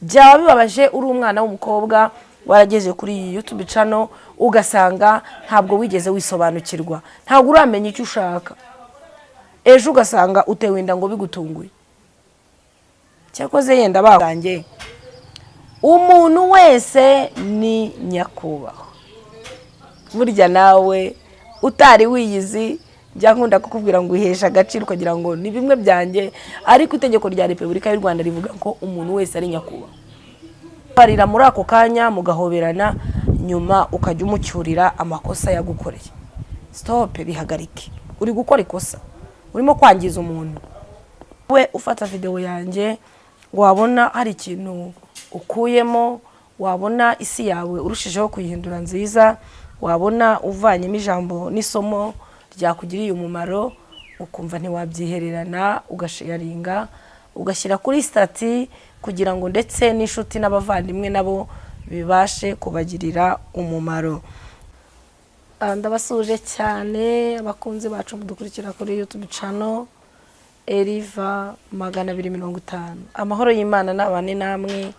Byaba bibabaje uri umwana w'umukobwa warageze kuri iyi YouTube channel, ugasanga ntabwo wigeze wisobanukirwa, ntabwo uramenya icyo ushaka, ejo ugasanga utewe inda ngo bigutunguye. Cyakoze yenda bagange, umuntu wese ni nyakubahwa. Burya nawe utari wiyizi, njya nkunda kukubwira ngo uhesha agaciro, ukagira ngo ni bimwe byanjye, ariko itegeko rya Repubulika y'u Rwanda rivuga ko umuntu wese ari nyakubahwa. Barira muri ako kanya, mugahoberana, nyuma ukajya umucyurira amakosa yagukoreye. Stop, bihagarike. Uri gukora ikosa, urimo kwangiza umuntu. We ufata videwo yanjye, wabona hari ikintu ukuyemo, wabona isi yawe urushijeho kuyihindura nziza, wabona uvanyemo ijambo n'isomo ryakugiriye umumaro, ukumva ntiwabyihererana, ugasharinga, ugashyira kuri status, kugira ngo ndetse n'inshuti n'abavandimwe nabo bibashe kubagirira umumaro. Ndabasuhuje cyane abakunzi bacu mudukurikira kuri YouTube channel Eriva 250. Amahoro y'Imana n'abane namwe.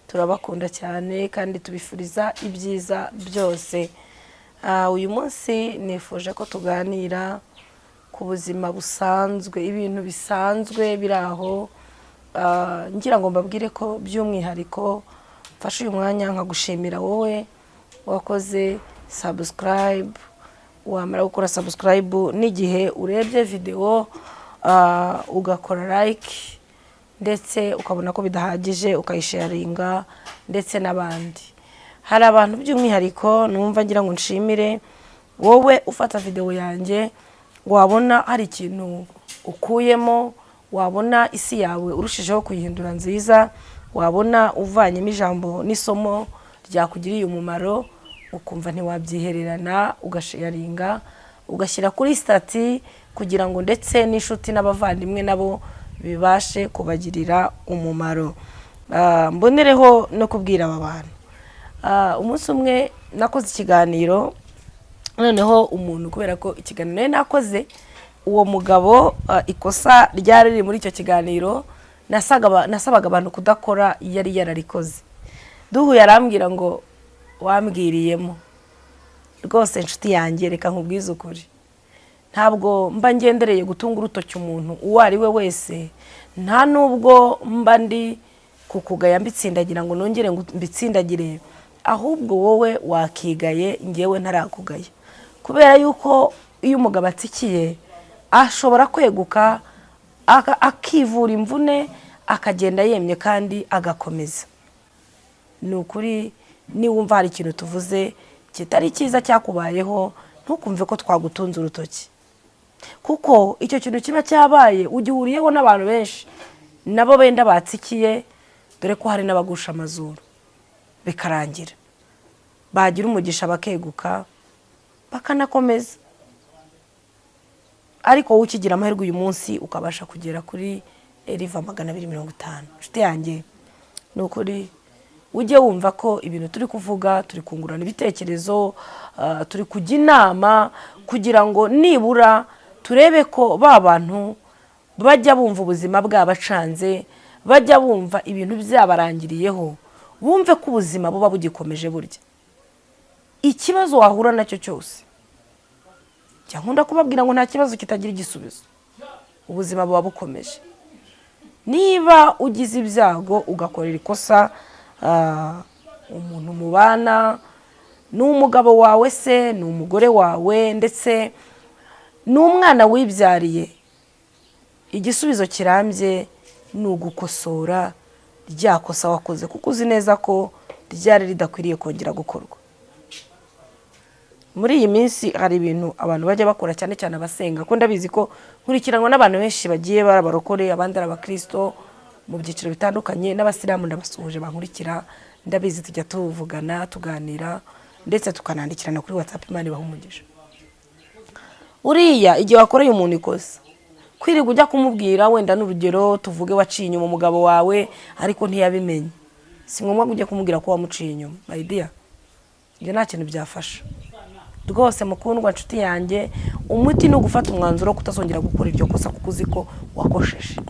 Turabakunda cyane kandi tubifuriza ibyiza byose. Uyu munsi nifuje ko tuganira ku buzima busanzwe, ibintu bisanzwe biri aho. Ngira ngo mbabwire ko by'umwihariko mfashe uyu mwanya nkagushimira wowe wakoze subscribe. Wamara gukora subscribe, n'igihe urebye videwo ugakora like, ndetse ukabona ko bidahagije ukayisharinga ndetse n'abandi. Hari abantu by'umwihariko numva ngira ngo nshimire. Wowe ufata videwo yanjye, wabona hari ikintu ukuyemo, wabona isi yawe urushijeho kuyihindura nziza, wabona uvanyemo ijambo n'isomo ryakugiriye umumaro, ukumva ntiwabyihererana, ugasharinga, ugashyira kuri status, kugira ngo ndetse n'inshuti n'abavandimwe nabo bibashe kubagirira umumaro. Mbonereho no kubwira aba bantu. Umunsi umwe nakoze ikiganiro, noneho umuntu, kubera ko ikiganiro nari nakoze, uwo mugabo, ikosa ryari riri muri icyo kiganiro nasabaga abantu kudakora, yari yararikoze. Duhuye arambwira ngo: "Wambwiriyemo rwose." Inshuti yanjye, reka nkubwize ukuri, ntabwo mba ngendereye gutunga urutoki umuntu uwo ari we wese, nta nubwo mba ndi kukugaya mbitsindagira ngo nongere ngo mbitsindagire. Ahubwo wowe wakigaye ngewe ntarakugaya, kubera yuko iyo umugabo atsikiye ashobora kweguka, akivura imvune, akagenda yemye kandi agakomeza. Ni ukuri, niwumva hari ikintu tuvuze kitari cyiza cyakubayeho, ntukumve ko twagutunze urutoki, kuko icyo kintu kiba cyabaye ugihuriyeho n'abantu benshi nabo benda batsikiye, dore ko hari n'abagusha amazuru bikarangira, bagira umugisha bakeguka bakanakomeza. Ariko wowe ukigira amahirwe uyu munsi ukabasha kugera kuri Eriva 250, inshuti yanjye, ni ukuri ujye wumva ko ibintu turi kuvuga, turi kungurana ibitekerezo, turi kujya inama kugira ngo nibura turebe ko ba bantu bajya bumva ubuzima bwabacanze, bajya bumva ibintu byabarangiriyeho, bumve ko ubuzima buba bugikomeje. Burya ikibazo wahura nacyo cyose, njya nkunda kubabwira ngo nta kibazo kitagira igisubizo, ubuzima buba bukomeje. Niba ugize ibyago ugakorera ikosa umuntu mubana, ni umugabo wawe se, ni umugore wawe, ndetse n'umwana wibyariye, igisubizo kirambye ni ugukosora rya kosa wakoze, kuko uzi neza ko ryari ridakwiriye kongera gukorwa. Muri iyi minsi hari ibintu abantu bajya bakora, cyane cyane abasenga, ko ndabizi ko nkurikiranwa n'abantu benshi bagiye bari abarokore, abandi ari abakirisito mu byiciro bitandukanye, n'abasilamu ndabasuhuje bankurikira. Ndabizi tujya tuvugana, tuganira, ndetse tukanandikirana kuri WhatsApp. Imana ibaha umugisha. Uriya igihe wakoreye umuntu ikosa, kwirirwa ujya kumubwira, wenda n'urugero tuvuge waciye inyuma umugabo wawe ariko ntiyabimenye, si ngombwa ko ujya kumubwira ko wamuciye inyuma. My dear, ibyo nta kintu byafasha rwose. Mukundwa, nshuti yanjye, umuti ni ugufata umwanzuro wo kutazongera gukora iryo kosa, kuko uzi ko wakosheje.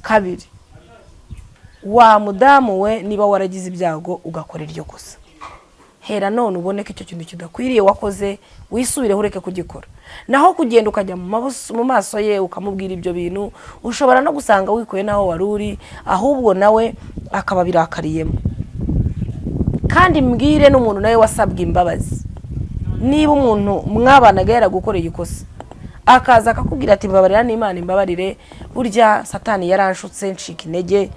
Kabiri, Wa mudamu we, niba waragize ibyago ugakora iryo kosa, hera none ubone ko icyo kintu kidakwiriye wakoze, wisubireho, ureke kugikora. Naho kugenda ukajya mu maso ye ukamubwira ibyo bintu, ushobora no gusanga wikuye n'aho wari uri, ahubwo nawe akaba birakariyemo. Kandi mbwire n'umuntu nawe wasabwe imbabazi: niba umuntu mwabanaga yaragukoreye ikosa, akaza akakubwira ati: "Mbabarira n'Imana imbabarire, burya Satani yaranshutse ncika intege,"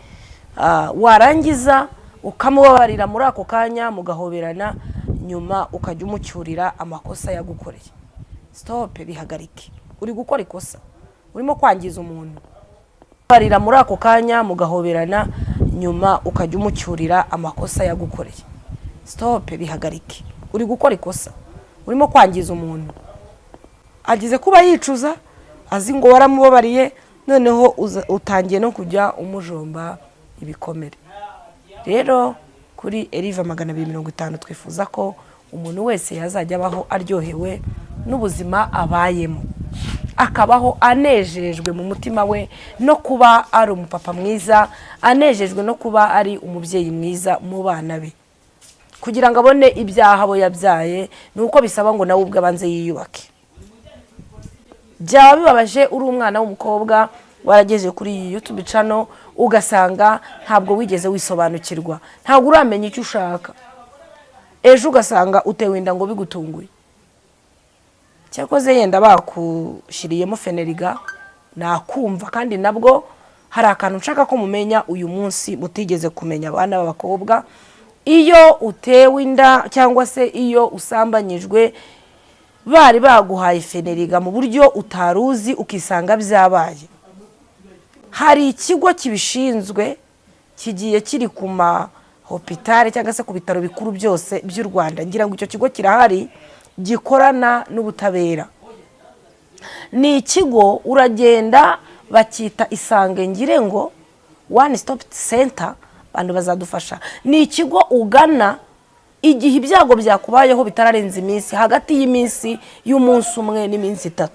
warangiza ukamubabarira muri ako kanya, mugahoberana, nyuma ukajya umucyurira amakosa yagukoreye, stop, bihagarike. Uri gukora ikosa, urimo kwangiza umuntu. Barira muri ako kanya, mugahoberana, nyuma ukajya umucyurira amakosa yagukoreye, stop, bihagarike. Uri gukora ikosa, urimo kwangiza umuntu. Agize kuba yicuza, azi ngo waramubabariye, noneho utangiye no kujya umujomba ibikomere. Rero kuri Eriva 250 twifuza ko umuntu wese yazajya abaho aryohewe n'ubuzima abayemo, akabaho anejejwe mu mutima we no kuba ari umupapa mwiza, anejejwe no kuba ari umubyeyi mwiza mu bana be. Kugira ngo abone ibyaha abo yabyaye, ni uko bisaba ngo nawe ubwe abanze yiyubake. Byaba bibabaje uri umwana w'umukobwa warageze kuri iyi YouTube channel, ugasanga ntabwo wigeze wisobanukirwa, ntabwo uramenya icyo ushaka, ejo ugasanga utewe inda ngo bigutunguye. Cyakoze yenda bakushyiriyemo Phenergan nakumva. Kandi nabwo hari akantu nshaka ko mumenya uyu munsi mutigeze kumenya, abana b'abakobwa: iyo utewe inda cyangwa se iyo usambanyijwe bari baguhaye Phenergan mu buryo utari uzi, ukisanga byabaye, hari ikigo kibishinzwe kigiye kiri ku ma hopitale cyangwa se ku bitaro bikuru byose by'u Rwanda. Ngira ngo icyo kigo kirahari, gikorana n'ubutabera. Ni ikigo uragenda, bacyita Isange, ngire ngo One Stop Center, abantu bazadufasha. Ni ikigo ugana igihe ibyago byakubayeho bitararenza iminsi, hagati y'iminsi y'umunsi umwe n'iminsi 3,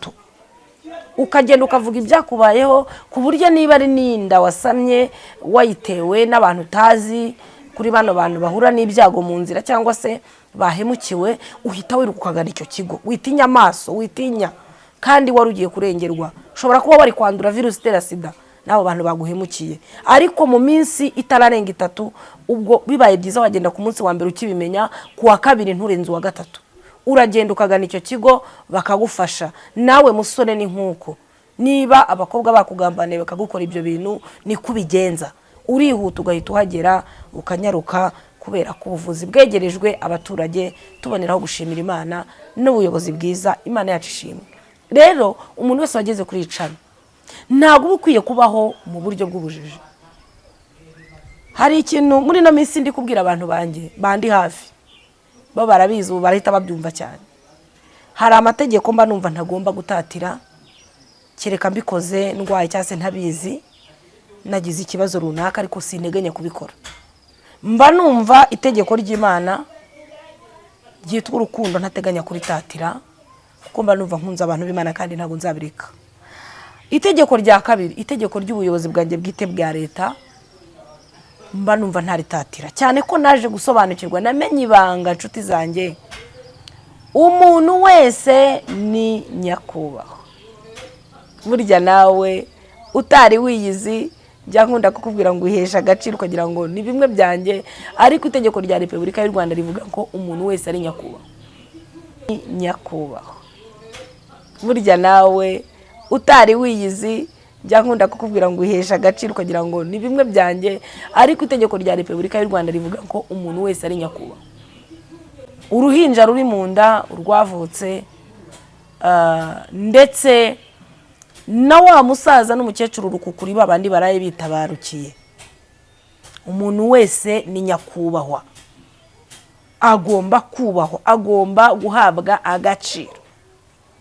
ukagenda ukavuga ibyakubayeho, ku buryo niba ari n'inda wasamye wayitewe n'abantu utazi, kuri bano bantu bahura n'ibyago mu nzira cyangwa se bahemukiwe, uhita wiruka ukagana icyo kigo. Witinya amaso, witinya kandi wari ugiye kurengerwa. Ushobora kuba wari kwandura virusi itera SIDA n'abo bantu baguhemukiye. Ariko mu minsi itararenga 3, ubwo bibaye byiza wagenda ku munsi wa mbere ukibimenya, ku wa kabiri, nturenze uwa gatatu, uragenda ukagana icyo kigo bakagufasha. Nawe musore ni nk'uko, niba abakobwa bakugambaniye bakagukora ibyo bintu, niko ubigenza: urihuta ugahita uhagera, ukanyaruka, kubera ko ubuvuzi bwegerejwe abaturage. Tuboneraho gushimira Imana n'ubuyobozi bwiza. Imana yacu ishimwe. Rero umuntu wese wageze kuri iyi channel ntabwo uba ukwiye kubaho mu buryo bw'ubujiji. Hari ikintu muri ino minsi ndi kubwira abantu banjye bandi hafi, bo barabizi, ubu barahita babyumva cyane. Hari amategeko mba numva ntagomba gutatira, kereka mbikoze ndwaye cyangwa se ntabizi, nagize ikibazo runaka, ariko sinteganya kubikora. Mba numva itegeko ry'Imana ryitwa urukundo ntateganya kuritatira, kuko mba numva nkunze abantu b'Imana kandi ntabwo nzabireka. Itegeko rya kabiri, itegeko ry'ubuyobozi bwanjye bwite bwa leta, mba numva ntaritatira, cyane ko naje gusobanukirwa, namenye ibanga. Inshuti zanjye, umuntu wese ni nyakubahwa. Burya nawe utari wiyizi, njya nkunda kukubwira ngo uhesha agaciro, ukagira ngo ni bimwe byanjye, ariko itegeko rya Repubulika y'u Rwanda rivuga ko umuntu wese ari nyakubahwa. Ni nyakubahwa. Burya nawe utari wiyizi, njya nkunda kukubwira ngo uhesha agaciro, ukagira ngo ni bimwe byanjye, ariko itegeko rya Repubulika y'u Rwanda rivuga ko umuntu wese ari nyakubahwa. Uruhinja ruri mu nda, urwavutse, ndetse na wa musaza n'umukecuru rukukuri, babandi baraye bitabarukiye, umuntu wese ni nyakubahwa, agomba kubahwa, agomba guhabwa agaciro.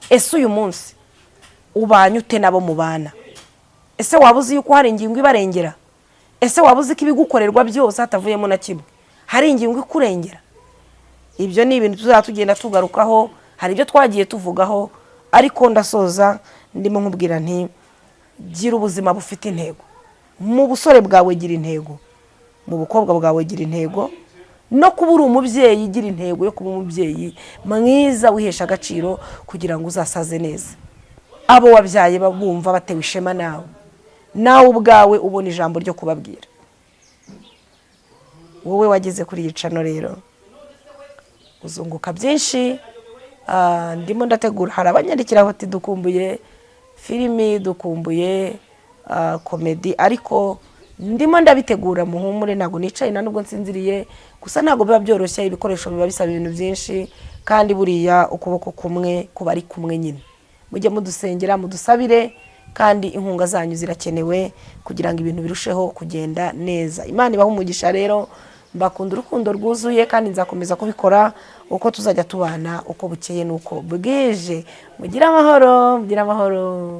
Ese uyu munsi ubanye ute nabo mubana? Ese waba uzi yuko hari ingingo ibarengera? Ese waba uzi ko ibigukorerwa byose hatavuyemo na kimwe hari ingingo ikurengera? Ibyo ni ibintu tuzaba tugenda tugarukaho, hari ibyo twagiye tuvugaho. Ariko ndasoza ndimo nkubwira nti: gira ubuzima bufite intego mu busore bwawe, gira intego. Mu bukobwa bwawe gira intego, no kuba uri umubyeyi gira intego yo kuba umubyeyi mwiza wihesha agaciro, kugira ngo uzasaze neza, abo wabyaye bumva batewe ishema nawe, nawe ubwawe ubona ijambo ryo kubabwira. Wowe wageze kuri iyi channel rero, uzunguka byinshi. Ndimo ndategura, hari abanyandikira bati: "Dukumbuye filimi, dukumbuye comedy," ariko ndimo ndabitegura, muhumure, ntabwo nicaye, nta nubwo nsinziriye. Gusa ntabwo biba byoroshye, ibikoresho biba bisaba ibintu byinshi, kandi buriya ukuboko kumwe kuba ari kumwe nyine. Mujye mudusengera, mudusabire, kandi inkunga zanyu zirakenewe kugira ngo ibintu birusheho kugenda neza. Imana ibahe umugisha rero, mbakunda urukundo rwuzuye, kandi nzakomeza kubikora uko tuzajya tubana, uko bukeye n'uko bwije. Mugire amahoro, mugire amahoro.